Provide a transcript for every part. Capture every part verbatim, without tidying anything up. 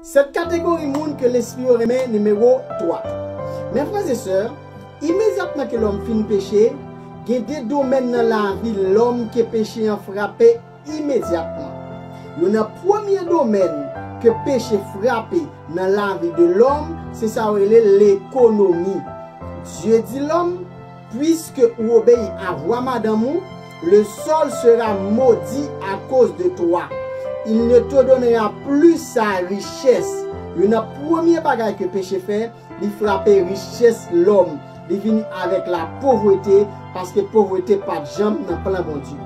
Sèt kategori moun ke lespri yo renmen, nimewo twa. Mes frères et sœurs, imedyatman ke lòm fin peche, gen de domèn nan lavi lòm ke peche an frape imedyatman. Youn nan premye domèn ke peche frape nan lavi de lòm, se sa yo rele lekonomi. Dye di lòm, puisque ou obéis à voix madanm ou, le sol sera maudit à cause de toi. Il ne te donnera plus sa richesse. Youn nan premye bagay ke peche fè, li frape richès lòm. Li vini avèk la povrete, paske povrete pa t janm nan plan Bondye.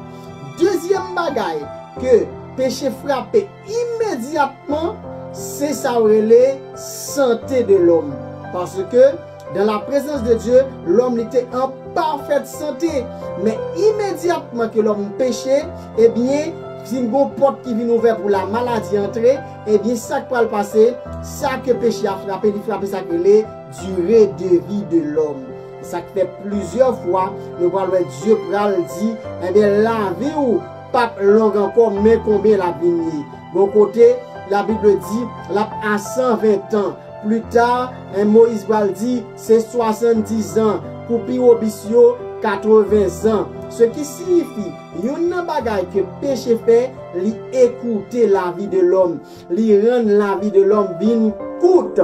Dezyèm bagay ke peche frape imedyatman, se sa w rele sante de lòm. Paske dans la présence de Dieu, lòm li te an pafèt sante. Men imedyatman ke lòm peche, ebyen, si gon pòt ki vin ouvè pou la maladi antre, ebyen, sa k pral pase, sa ke peche a frape, li frape sa k rele durée de vie de l'homme. Sa k fè plizyè fwa, nou pral wè Dye pral di, ebyen, lavi w p ap long ankò, men konbyen l ap vin ye. Gon kote, Labib di, l ap a san ven tan. Pli ta, en, Moyiz pral di, se swasanndiz an. Pou pi wobis yo, katreven zan. Se ki siyifi, youn nan bagay ke peche fè, li ekoute lavi de lòm. Li rann lavi de lòm vin kout.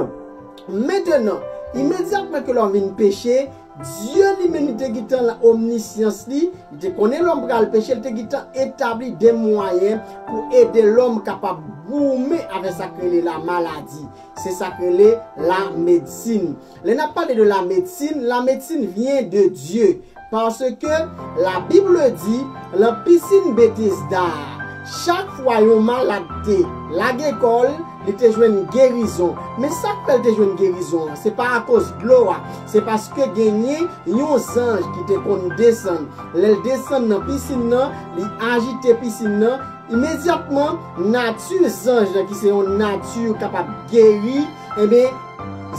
Mentenan, imedyatman ke lòm vin peche, Dye li menm li te gentan la omnisyans li, li te konnen lòm pral peche, li te gentan etabli de mwayen pou ede lòm kapab goumen avèk sa k rele la maladi. Se sa k rele la medsin. Lè n ap pale de la medsin, la medsin vyen de Dye. Paske la Bib di, lan pisin Betesda a, chak fwa yon malad te lage kò l, li te jwenn gerizon. Men sa k fè l te jwenn gerizon an, se pa akoz dlo a, se paske genyen yon zanj ki te konn desann. Lè l desann nan pisin nan, li ajite pisin nan, imedyatman, nati zanj lan, ki se yon nati kapab geri, ebyen,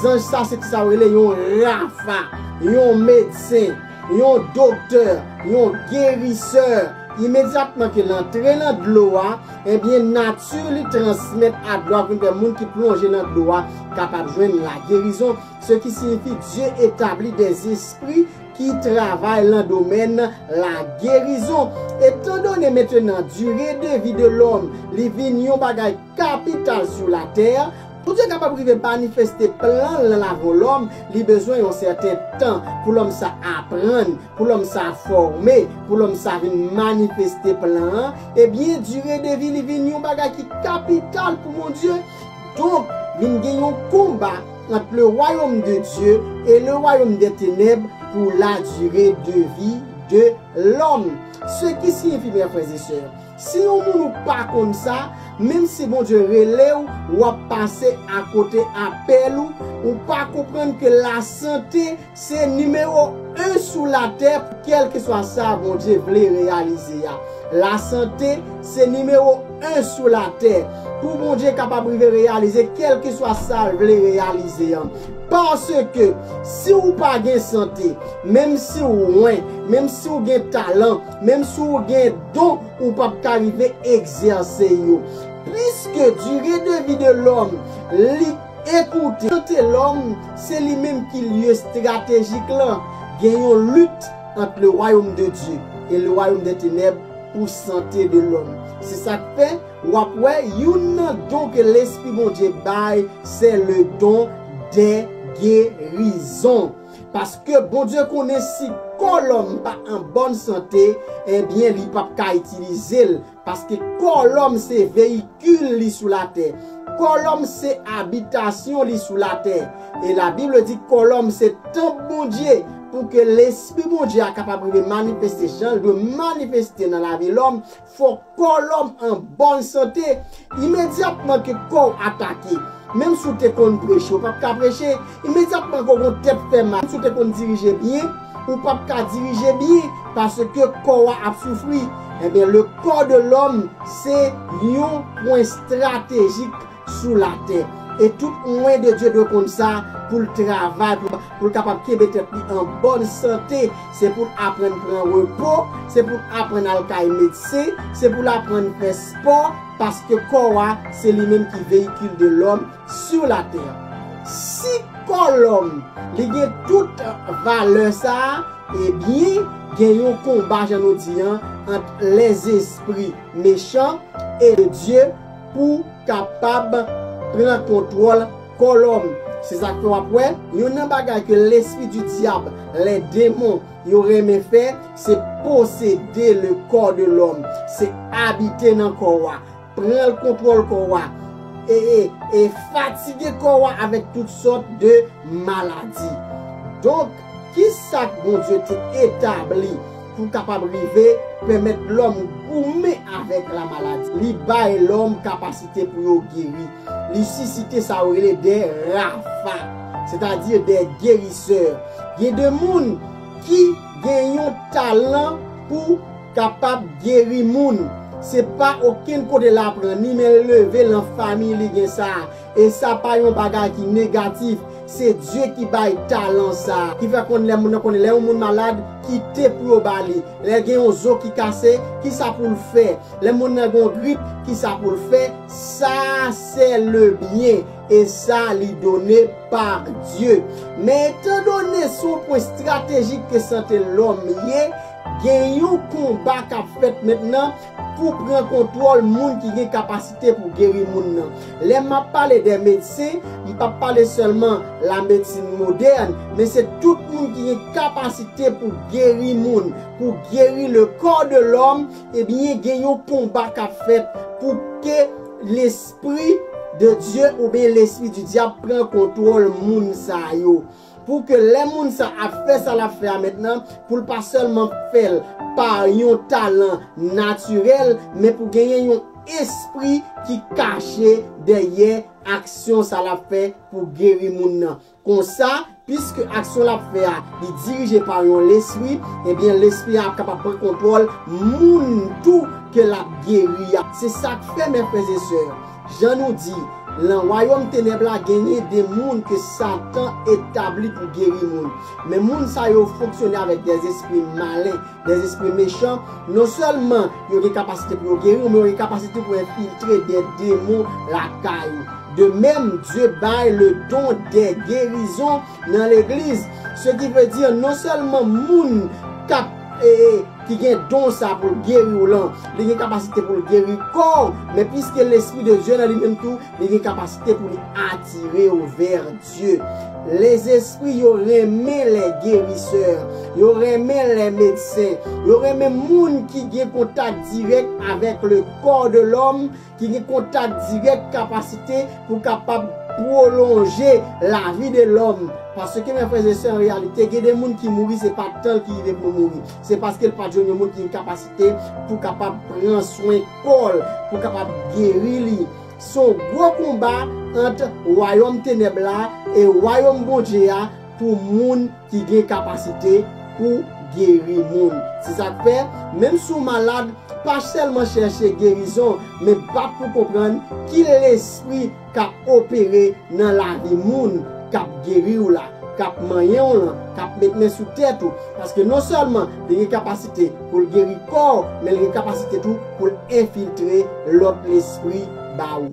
zanj sa se sa yo rele yon rafa, yon medsen, yon doktè, yon gerisè. Imedyatman ke l antre nan dlo a, ebyen, nati li transmèt a dlo a vin fè moun ki plonje nan dlo a kapab jwenn lagerizon. Se ki siyifi Dye etabli dèzespri ki travay lan domèn lagerizon. Etandone mentenan dire de vi de lòm, li vin yon bagay kapital sou latè, pou Dye kapab rive manifeste plan l lan lavi yon lòm, li bezwen yon sèten tan pou lòm sa aprann, pou lòm sa fòme, pou lòm sa vin manifeste plan an. Ebyen, dire de vi li vin yon bagay ki kapital pou Bondye. Donk, vin gen yon konba ant le royaume de Dieu et le royaume des ténèbres pour la durée de vie de l'homme. Se ki siyifi, mes frères et sœurs, si yon moun ou pa konn sa, menm si Bondye rele w, w ap pase akote apèl ou, ou pa konprann ke lasante se nimewo en sou latè, kèlkeswa sa Bondye vle reyalize a. Lasante se nimewo en sou latè. Pou Bondye kapab rive reyalize kèlkeswa sa l vle reyalize an. Paske si w pa gen sante, menm si w wen, menm si w gen talan, menm si w gen don, ou p ap ka rive egzèse yo. Puisque durée de vie de l'homme, li ekoute, sante lòm, se li menm ki lye estratejik lan. Gen yon lit ant le royaume de Dieu et le royaume des ténèbres pour santé de l'homme. Se sa k fè, w ap wè, youn nan don ke Lespri Bondye bay, se le don de gerizon. Paske Bondye konnen si kò lòm pa an bòn sante, ebyen, li p ap ka itilize l. Paske kò lòm se veyikil li sou latè. Kò lòm se abitasyon li sou latè. E Labib di kò lòm se tanp Bondye. Pou ke Lespri Bondye a kapab rive manifeste jan l dwe manifeste nan lavi lòm, fòk kò lòm an bòn sante. Imedyatman ke kò w atake, menm si w te konn preche, ou p ap ka preche. Imedyatman ke w gon tèt fè mal, menm si w te konn dirije byen, ou p ap ka dirije byen, paske kò w a ap soufri. Ebyen, le corps de l'homme se yon pwen estratejik sou latè. E tout mwen de Dye dwe konn sa pou l travay, pou, pou l kapab kenbe tèt li an bòn sante. Se pou l aprann pran repo, se pou l aprann al kay medsen, se pou l aprann fè spò, paske kò a, se li menm ki veyikil de lòm sur la terre. Si kò lòm, li gen tout valè sa a, ebyen, gen yon konba, jan nou di an, ant lèzespri mechan e Dye pou kapab pran kontwòl kò lòm. Se sa k fè w ap wè, youn nan bagay ke lespri di dyab, lè demon, yo renmen fè, se posede le corps de l'homme, se abite nan kò a, pran kontwòl kò a, e, e, e fatige kò a avèk tout sòt de maladi. Donk, ki sa k Bondye te etabli pou kapab rive pèmèt lòm goumen avèk lamaladi? Li bay lòm kapasite pou yo geri. Li sisite sa yo rele de rafa, sètadi de gerisè. Gen de moun ki gen yon talan pou kapab geri moun. Se pa okenn kote l aprann li, men l leve lan fanmi li gen sa. E sa pa yon bagay ki negatif. Se Dye ki bay talan sa. Ki fè konn lè moun nan konnen lè yon moun malad, kite pou yo ba li. Lè gen yon zo ki kase, ki sa pou l fè? Lè moun nan gen yon grip, ki sa pou l fè? Ça, c'est le bien. E sa, li done par Dieu. Men etandone se yon pwen estratejik ke sante lòm ye, gen yon konba k ap fèt mentnan pou pran kontwòl moun ki gen kapasite pou geri moun nan. Lè m ap pale de medsen, m p ap pale sèlman la medsin modèn, men se tout moun ki gen kapasite pou geri moun, pou geri le corps de l'homme, ebyen, gen yon konba k ap fèt pou ke lespri de Dye oubyen lespri di dyab pran kontwòl moun sa yo. Pou ke lè moun sa ap fè sa l ap fè a mentnan, pou l pa sèlman fè l pa yon talan natirèl, men pou genyen yon espri ki kache dèyè aksyon sa l ap fè pou geri moun nan. Konsa, piske aksyon l ap fè a, li dirije pa yon lespri, ebyen, lespri a ap kapab pran kontwòl moun tou ke l ap geri a. Se sa k fè, mè frè e sè, jan nou di, lan wayòm tenèb la, genyen de moun ke Satan etabli pou geri moun. Men moun sa yo fonksyone avèk dèzespri malen, dèzespri mechan. Non sèlman yo gen kapasite pou yo geri w, men yo gen kapasite pou enfiltre de demon lakay ou. De menm, Dye bay le don de gerizon nan legliz. Se ki vle di, non sèlman moun k ap, e, e, ki gen don sa pou l geri w lan, li gen kapasite pou l geri kò w, men piske lespri de Dye nan li menm tou, li gen kapasite pou li atire w vè Dye. Lèzespri yo renmen lè gerisè, yo renmen lè medsen, yo renmen moun ki gen kontak dirèk avèk le corps de l'homme, ki gen kontak dirèk, kapasite pou kapab pwolonje lavi de lòm. Paske, mè frè e sè, an reyalite, gen de moun ki mouri, se pa tan l ki rive pou mouri. Se paske l pa t jwenn yon moun ki gen kapasite pou kapab pran swen kò l, pou kapab geri li. Se yon gwo konba ant wayòm tenèb la e wayòm Bondye a pou moun ki gen kapasite pou geri moun. Se sa k fè, menm si w malad, pa sèlman chèche gerizon, men bat pou konprann ki lespri k ap opere nan lavi moun k ap geri w la, k ap manyen w lan, k ap met men sou tèt ou. Paske non sèlman li gen kapasite pou l geri kò w, men li gen kapasite tou pou l enfiltre lòt lespri ba ou.